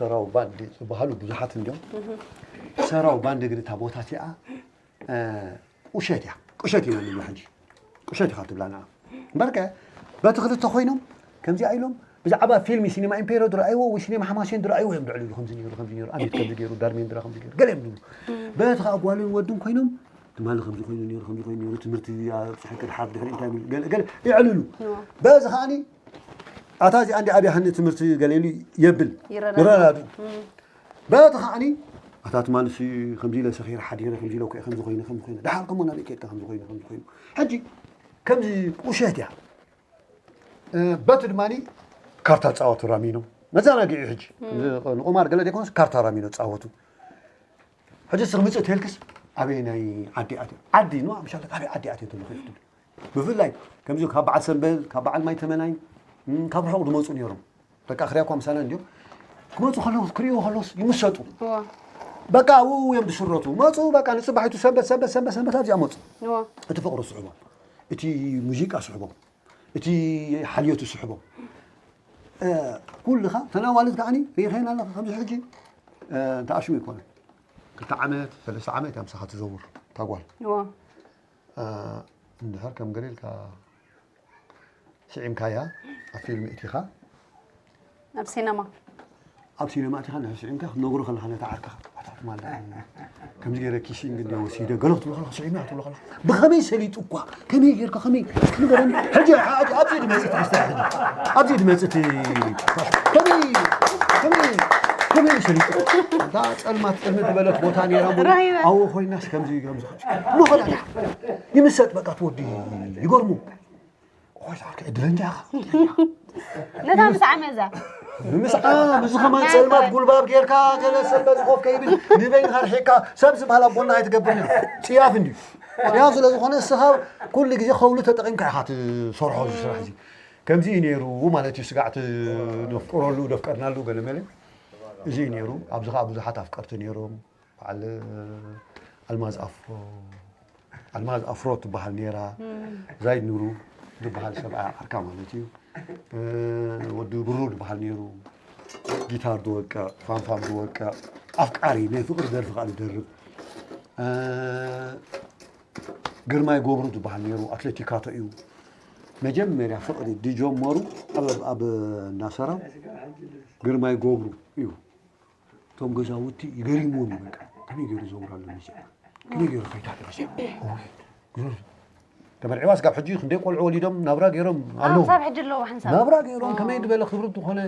ሰራው ባንድ ዝበሃሉ ብዙሓት እንዲዮም። ሰራው ባንድ ግን እታ ቦታ እቲኣ እ፣ ቁሸት እያ። ቁሸት ኢና ንብላ ሕጂ። ቁሸት ኢኻ ትብላ ንዓ። እምበርከ በቲ ክልተ ኮይኖም ከምዚኣ ኢሎም ብዛዕባ ፊልሚ ሲኔማ ኢምፔሮ ድረኣይዎ ወይ ሲኔማ ሓማሴን ድረኣይዎ እዮም ድዕልሉ። ከምዚ ነይሩ፣ ከምዚ ነይሩ፣ ኣቤት ከምዚ ገይሩ፣ ዳርሜን ድራ ከምዚ ገይሩ፣ ገለ እዮም ዝብሉ። በቲ ከዓ ጓልን ወድን ኮይኖም ትማሊ ከምዚ ኮይኑ ነይሩ፣ ከምዚ ኮይኑ ነይሩ፣ ትምህርቲ ኣብፅሐ ቅድሓት ድሕሪ እንታይ ገለ ገለ የዕልሉ። በዚ ከዓኒ ኣታ እዚኣ እንዲ ኣብያህኒ ትምህርቲ ገለ ኢሉ የብል። ይረዳዳኡ። ይረዳዱ። በቲ ከዓኒ ኣታ ትማልሲ ከምዚ ኢለ ሰኺረ ሓዲረ፣ ከምዚ ኢለ እኮ እየ ከምዚ ኮይነ፣ ከምዚ ኮይነ። ደሓር ከሞ ናበይ ከድካ ከምዚ ኮይነ፣ ከምዚ ኮይኑ። ሕጂ ከምዚ ቁሸት እያ። እ፣ በቲ ድማኒ ካርታ ጻወቱ ራሚኖ። መዘናግዒ ሕጂ። ንቁማር ገለ ዘይኮነስ ካርታ ራሚኖ ጻወቱ። ሕጂ ስርምጽእ ተልክስ ኣበይ ናይ ዓዲ ኣትዮ? ዓዲ ነው፣ ምሻለክ ኣበይ ዓዲ ኣትዮ ተብሎ ከይፍትሉ። ብፍላይ ከምዚ ካብ በዓል ሰንበል፣ ካብ በዓል ማይ ተመናይ፣ እም፣ ካብ ርሑቕ ዝመጹ ነይሮም። ደቂ ኣኽርያ እኳ ምሳና እንዲዮም። ክመጹ ከለዉ፣ ክርእዩ ከለዉስ ይምሰጡ። እዋ። በቃ ኣብኡ እዮም ዝሽረቱ። መጹ፣ በቃ ንጽባሒቱ ሰንበት፣ ሰንበት፣ ሰንበት፣ ሰንበት ኣብዚኣ መጹ። እዋ። እቲ ፍቕሪ ስሕቦም፣ እቲ ሙዚቃ ስሕቦም፣ እቲ ሓልዮቱ ስሕቦም። እ፣ ኩልኻ ተናዋልት ከዓኒ ሪኸን ኣለኻ። ከምዚ ሕጂ፣ እ፣ እንተ ኣሽሙ ይኮነ። ክልተ ዓመት፣ ሰለስተ ዓመት እያ ምሳኻ ትዘውር እታ ጓል። እዋ። እ፣ እንድሕር ከም ገለ ኢልካ ስዒምካያ፣ ኣብ ፊልም እቲኻ። ኣብ ሲነማ። ኣብ ሲነማ እቲኻ እንድሕር ስዒምካ ክትነግሮ ከለኻ ነታ ዓርክኻ፣ ኣታ ትማል ከምዚ ገይረ ኪሲንግ እንደ ወሲደ ገለ ክትብሎ ከለኻ፣ ስዒምያ ክትብሎ ከለኻ፣ ብኸመይ ሰሊጡ እኳ፣ ከመይ ጌርካ፣ ከመይ እስኪ ንገረኒ። ሕጂ፣ ሕጂ ኣብዚ ድመጽእ ትመስል ሕጂ። ኣብዚ ድመጽእ ት-፣ ከመይ፣ ከመይ፣ ከመይ ሰሊጡ። እታ ጸልማት ጽልምት ዝበለት ቦታ ነይራ እሞ፣ ራሂበ። ኣብኡ ኮይናስ ከምዚ፣ ከምዚ፣ ከምዚ። ንኸዳ ይምሰጥ በቃ ትወዲ ይገርሙ። ኦይ፣ ዛርካ ዕድለኛ ኢኻ። ነታ ምስ ዓመዛ። ብምስዓ፣ ምስ ኸማን ናይ ጸልማት ጓል። ጉልባብ ጌርካ፣ ገለ ሰብ በዚ ኮፍ ከይብል፣ ንበይንኻ ርሒቕካ፣ ሰብ ዝበሃል ኣብ ጎንኻ ኣይትገብርን። ጽያፍ እንድዩ። ጽያፍ ስለ ዝኾነ፣ እስኻ ኩሉ ግዜ ኸውሊ ተጠቒምካ ኢኻ ትሰርሖ እዚ ስራሕ እዚ። ከምዚ እዩ ነይሩ ማለት እዩ፣ ስጋዕ ትነፍቅረሉ፣ ደፍቀርናሉ፣ ገለ መለ። እዚ እዩ ነይሩ። ኣብዚ ኸኣ ብዙሓት ኣፍቀርቲ ነይሮም። በዓል ኣልማዝ ኣፍሮ፣ ኣልማዝ ኣፍሮ ትበሃል ነይራ። እም። ዛይድ ኑሩ ዝበሃል ሰብኣይ ዓርካ ማለት እዩ። እ፣ ወዲ ብሩ ዝበሃል ነይሩ። ጊታር ዝወቅዕ፣ ፋንፋን ዝወቅዕ፣ ኣፍቃሪ፣ ናይ ፍቕሪ ደርፊ ከኣ ዝደርፍ። እ፣ ግርማይ ገብሩ ዝበሃል ነይሩ፣ ኣትሌቲካቶ እዩ። መጀመርያ ፍቕሪ ዝጀመሩ ኣብ፣ ኣብ እንዳሰራው ግርማይ ገብሩ እዩ። እቶም ገዛውቲ ይገሪምዎም እዩ በቃ። ከመይ ገይሩ ይዘውር ኣሎ እዚ? ከመይ ገይሩ ከይታ እዚ? እውይ፣ ግርም። ተመርዒዋ ስጋብ ሕጂ ክንደይ ቆልዑ ወሊዶም ናብራ ገይሮም ኣዎ፣ ኣለዉ። ክሳብ ሕጂ ኣለዉ ብሓንሳብ። ናብራ ገይሮም ኣዎ። ከመይ ዝበለ ክብሪ ዝኾነ